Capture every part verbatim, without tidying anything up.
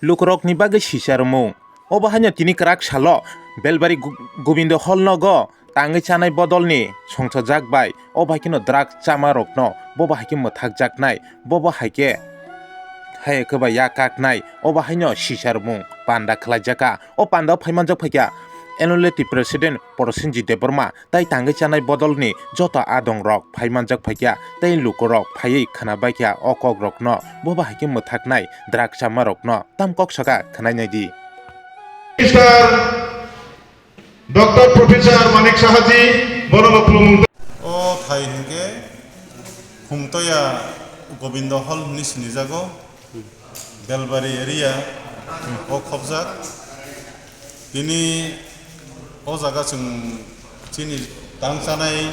Lukurokni bagwi sisa rwmung. Obo haino tini kwrak salo Belbari Gu-, Gobindo Hall nogo tangwi chanai bodolni songchajak bai o bai kheno drug chama rokno bobo hai khe mwthakjaknai, bobo hai khe hai khe bai yak kaknai, obo haino sisa rwmung panda khlaijakha. O panda o phaimanjak phaikha N L A T President Prosenjit Debbarma tai tangwi chanai bodolni joto adongrok phaimanjak phaikha tei lukurok phaiwi khwnabaikha o kokrokno, bobo hai khe mwthaknai drug chamarokno. Tam kok saka khwnai nai di. Minister Doctor Professor Manik Sahaji, bono bo khulumung. O thai hinkhe Khumtoya Gobindo Hall hinwi sinijago, Belbari area o khobjak. Tini o jaga chwng chini tang chanai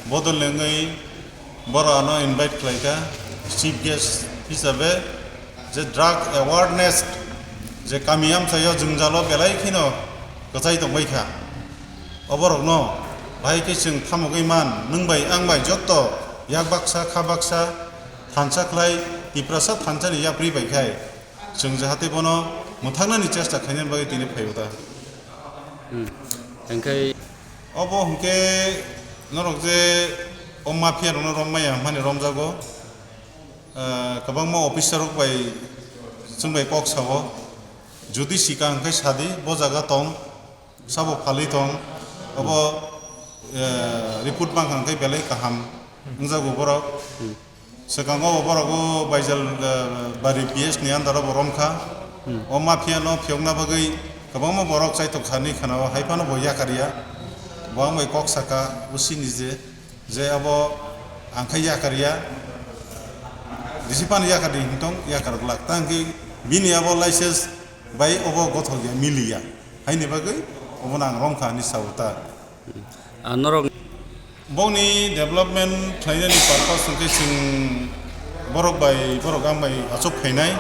bodol wngwi borok ano invite khlaikha chief guest hisabe. Je drug awareness, je kami amchaio jwngjalo belai kheno kwchai tongbai kha. Oborokno bahai khe chwng thamogwi man, nwng bai ang bai jotto yak baksa kha baksa thansa khlai Tiprasa thansani yapri bai khai chwng jahate bono mwthaknani chesta khainani bagwi tini phaibo ta. Hmm. Hingkhe obo hingkhe norok je o mafia rokno rom maya hwnmani romjago. Ah, kwbangma officer rok bai chwng bai kok sao, jodi sika hwnkhe sadi, bo jaga tong, sabo phalwi tong, abo, eh, report mankha hwnkhe belai kaham wngjago borok. Hmm. Swkango bo borok o Baijal, eh, bari P S ni under o bo romkha. Hmm. O mafia no phiyokna bagwi kwbangma borok chaitok thani khana o, hai phano bo yakar ya. Bo ang bai kok saka, o sini je. Je abo ang khai yakar ya, disi phano yakar di hintong yakar glak. Ta hwnkhe bini abo license bai obo gothok ya, mili ya. Haini bagwi obono ang romkha hinwi sao ta. Ah, norok boni development khlainani purpose hwnkhe chwng borok bai, borok ang bai achuk phainai.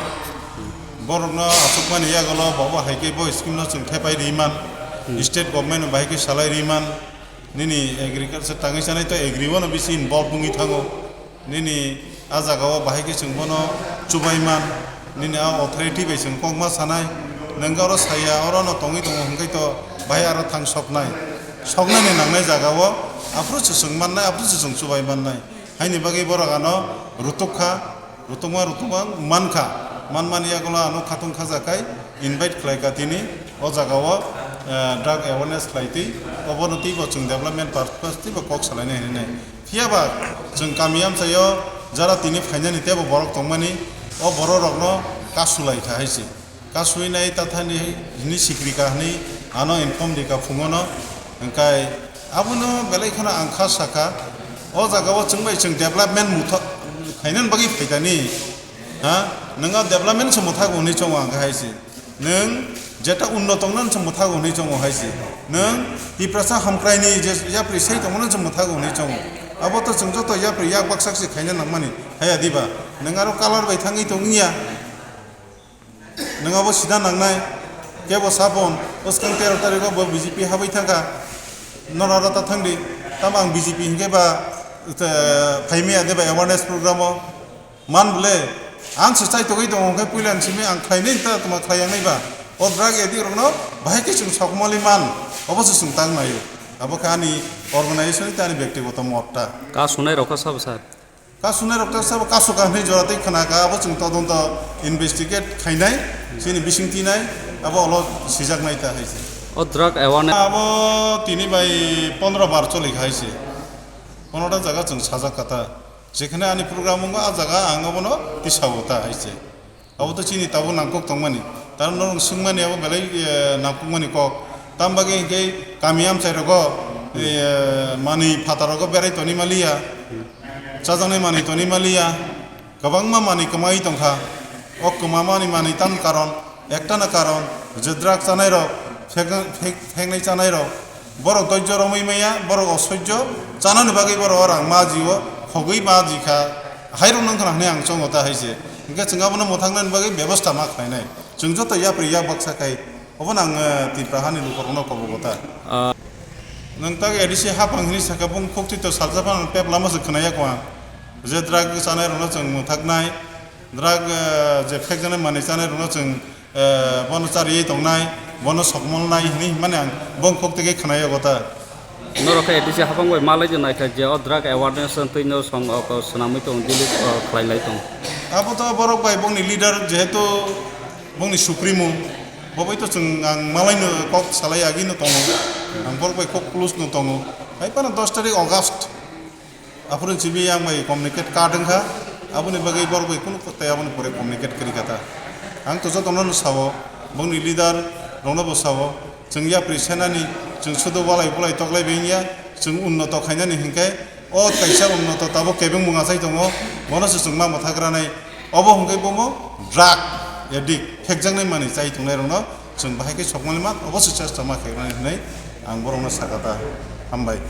Borokno achukmani yagulo bo, bo hai khe bo scheme no chwng thepai ri man, state government no bahai khe salai ri man. Nini agriculture tangwi chanai to agri o no bisi involve wngwi thango. Nini a jaga o bahai khe chwng bono chubai man. Nini a authority bai chwng kokma sanai. Nwng oro saya oro no tongwi tongo hwnkhe to bahai aro thang soknai. Soknani nangnai jaga o aphuru se chwng mannai, aphuru se chwng chubai mannai. Haini bagwi borok ano rutuk kha. Rutungma rutungma mankha, manmani yagulo ano khatung khajakai invite khlaika tini o jagao, eh, drug awareness khlaitwi, obono twibo chwng development purpose twibo kok salainai hinwi nai. Phiyaba chwng kami amchaio jara tini phainani teibo borok tongmani, o borok rokno kasulaikha hai se. Kasui nai tathani hini sikrika hini ano inform dika phungono. Hingkai abono belai kheno ang kha saka, o jagao chwng bai chwng development mutha khainani bagwi phaitani, ha? Nwng o development se muthago hwnwi chongo ang kha hai se. Nwng jeta unno tongnani se muthago hwnwi chongo hai se. Nwng Tiprasa hamkraini je yapri sai tongmani se muthago hwnwi chongo. Abo to chwng joto yapri yak baksa se khaina nangmani, haya diba? Nwng aro color bai thangwi tongya. Nwng abo sida nangnai, kebo sabon, bwskang tero tarikgo bo B J P habwi thangkha, norok aro ta thangdi, tamo ang B J P hinkhe ba, eh, phaimaya de ba awareness program o, man bwle, ang se chaitogwi tongo hwnkhe puila ni simi ang khlainai ta tongma khlai yangnai ba, o drug addict rokno bahai khe chwng sokmoli man, obo se chwng tang naio, abo khe ani organization tei ani bektigoto mot ta. Ka sunai rok kha sabo sir? Kasunai rok ta sabo kasu ka hwnwi jora tei khna ka, abo chwng todonto investigate khainai, chini bising tinai, abo olo sijaknai ta hai se. O drug awareness. Abo tini bai pondro bar choli kha hai se. Kono ta jaga chwng sajak kha ta. Jekhane ani program wngo, a jaga ang abono tisao ta hai se. Abo to chini tabuk nangkuk tongmani. Tamo norok swngmani abo belai, eh, nangkukmani kok. Tam bagwi hinkhe kami amchai rogo, eh, manwi phataro go berai toni maliya. Chajaknai manwi toni maliya. Kwbangma manwi kwmawi tongkha. O kwmamani manwi tam karon, ektano karon, je drug chanai rok, phek-, phek-, pheknai chanai rok. Borok doijjo romwi maya, borok osoijjo chanani bagwi borok o rang maji o, khogwi maji kha, hai rok nang khna hwnwi ang chongo ta hai se. Hinkhe chwng abono mwthaknani bagwi bebosta ma khlainai. Chwng joto yapri yak baksa khai, obono ang, eh, Tripura hani lukurokno kobogo ta. Ah. Nwng tak A D C hapang hwnwi sakha, bung khukti to salsa phano pep lama se khwnaya kho ang. Je drug chanai rokno chwng mwthaknai, drug, eh, je phekjaknai manwi chanai rokno chwng eh, bono chariwi tongnai, bono sokmolnai hinwi hinmani ang bongkhok teke khwnai ogo ta. Norok khe A D C hapang bai malai de naikha je o drug awareness twi no song ok swnamwi tong, delete, o, khlai lai tong. Abo to borok bai bongni leader, jehetu bongni supremo, bo bai to chwng ang malai no kok salai agi no tongo. Ang borok bai kok close no tongo. Hai phano dos tarik August. Aphuru simi yang bai communicate card wngkha, aboni bagwi borok bai kunu kotai aboni pore communicate kwrwi kha ta. Ang to jotono no sao, bongni leader rokno bo sao, chwng yapri senani, chwng sudu walai bulai toklai bengya, chwng unnoto khainani hinkhe o kaisa unnoto tabuk kebeng munga chai tongo, bono se chwng ma mwthakranai, obo hwnkhe bomo drug addict, phekjaknai manwi chai tongnai rokno chwng bahai khe sokmani ma, obo se chesta ma khainani hinwi ang borokno sakha ta. Hambai.